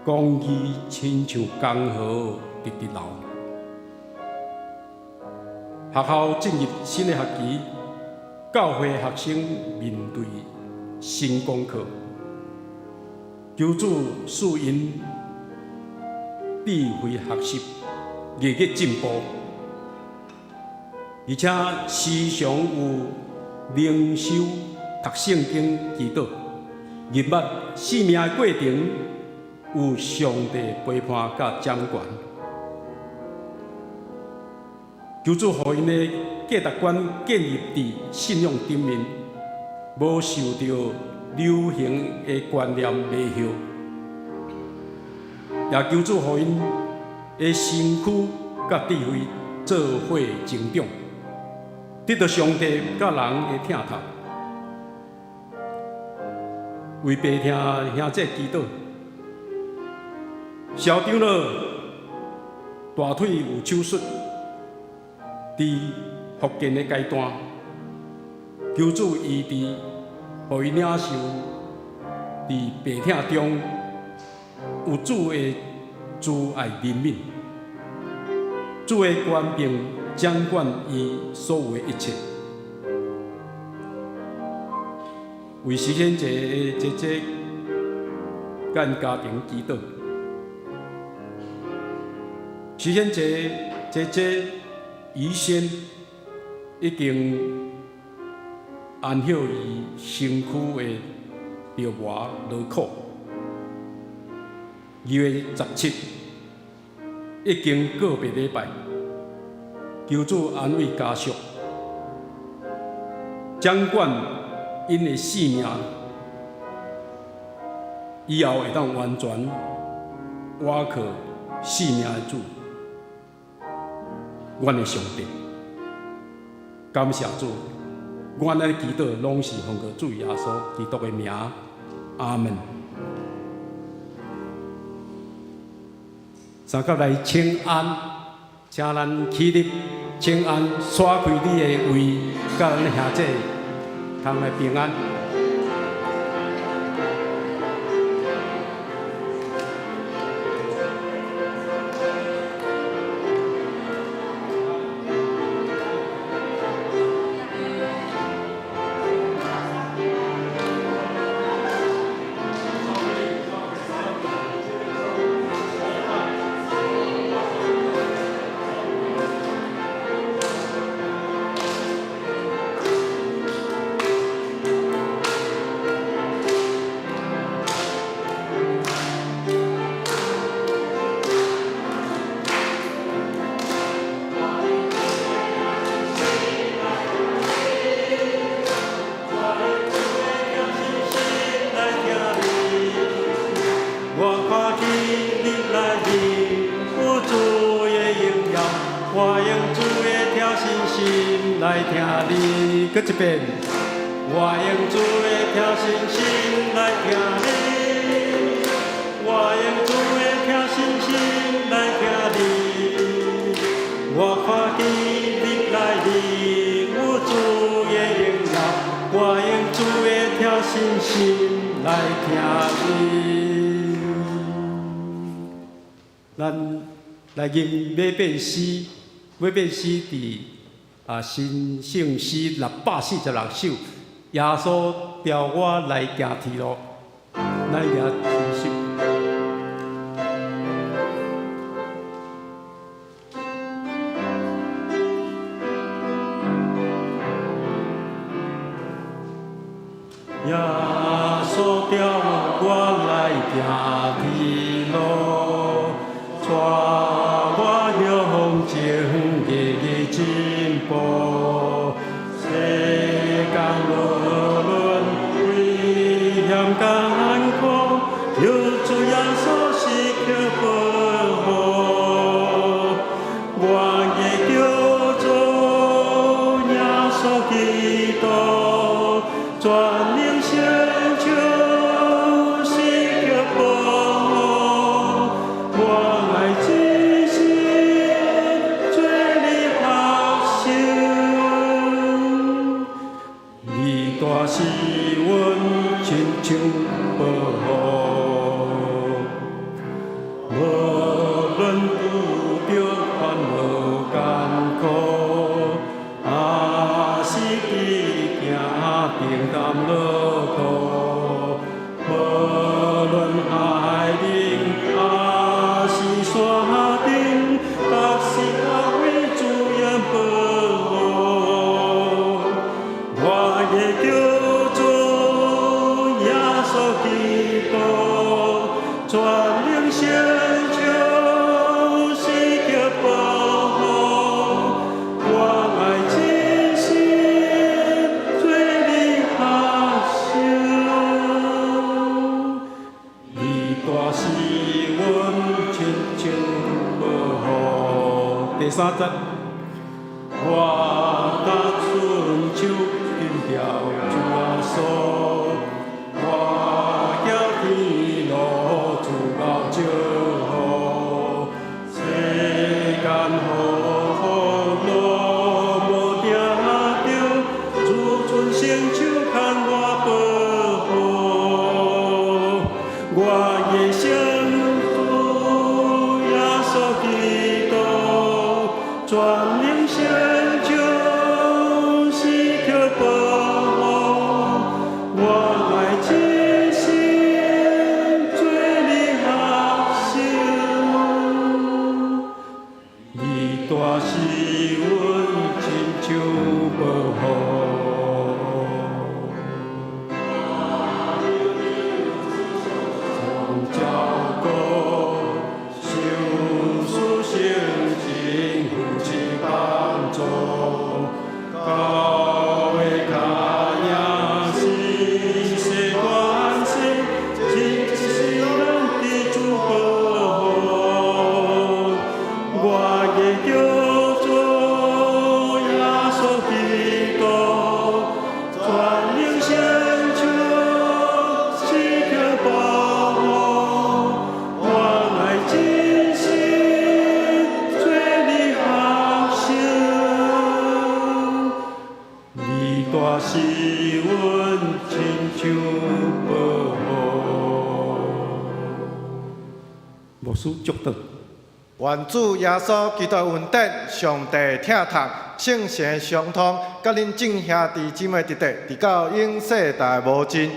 公義親像江河直直流。學校進入新的學期，教會學生面對新功課，求主賜𪜶智慧學習，日日進步，而且時常有靈修、讀聖經、祈禱，認捌生命的過程有上帝陪伴佮掌權。求主予𪜶的價值觀建立佇信仰頂面，無受著流行的觀念迷惑，也求主予𪜶的身軀佮智慧做伙成長，得著上帝佮人的疼痛。為病痛兄弟祈禱，蕭長老大腿有手術，佇復健的階段，求主醫治，予伊領受佇病痛中有主的慈愛憐憫，主的權柄掌管伊所有的一切。為實現這個姐姐佮𪜶家庭祈禱，實現這姐姐醫生已經安歇伊身軀的著磨勞苦。2月17已經告別禮拜，求主安慰家屬，掌管𪜶的性命，以後會當完全倚靠性命的主，阮的上帝。感謝主，阮的祈禱攏是奉告主耶穌基督的名，阿門。三甲來請安，請咱起立，請安，徙開你的位，佮咱兄姐通來平安。我看見你內面有主的榮耀，我用主的疼惜心來疼你。閣一遍，我用主的疼惜心來疼你，我用主的疼惜心來疼你。我看見你內面有主的榮耀，我用主的疼惜心來疼你。咱來吟馬變詩，馬變詩佇新聖詩646首，耶穌召我來行天路，咱來欣賞。耶穌召我來行天路，帶我向前日日進步。世間無論危險艱苦，有主耶穌時刻保護。我的救主耶穌基督，全能成就時刻保護。我愛真心做你學習，你大是阮親像保護。無論遇著煩惱艱苦，抑是佇行平淡路途，無論海嶺抑是山頂，逐時逐位主耶保護。我的救主耶穌基督，全能成就時刻保護。我愛真心做你學習，你大是阮親像保護。第三節，我若伸手緊牢主耶穌，我行天路主後祝福，世間風雨攏無定著，主伸雙手牽我保護。我的聖主耶穌基督，全能成就時刻保護。我愛真心做你學習，你大是阮親像保護。照顧，受書聖經扶持幫助，是阮親像保護。牧師祝禱。願主耶穌基督的恩典、上帝疼痛、聖神相通，佮恁眾兄弟姊妹佇佇，直到永世代無盡。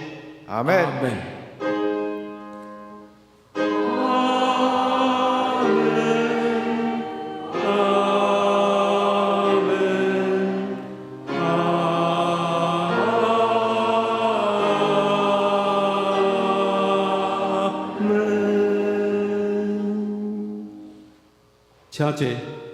阿們。阿們。阿們，阿們，阿們。請坐。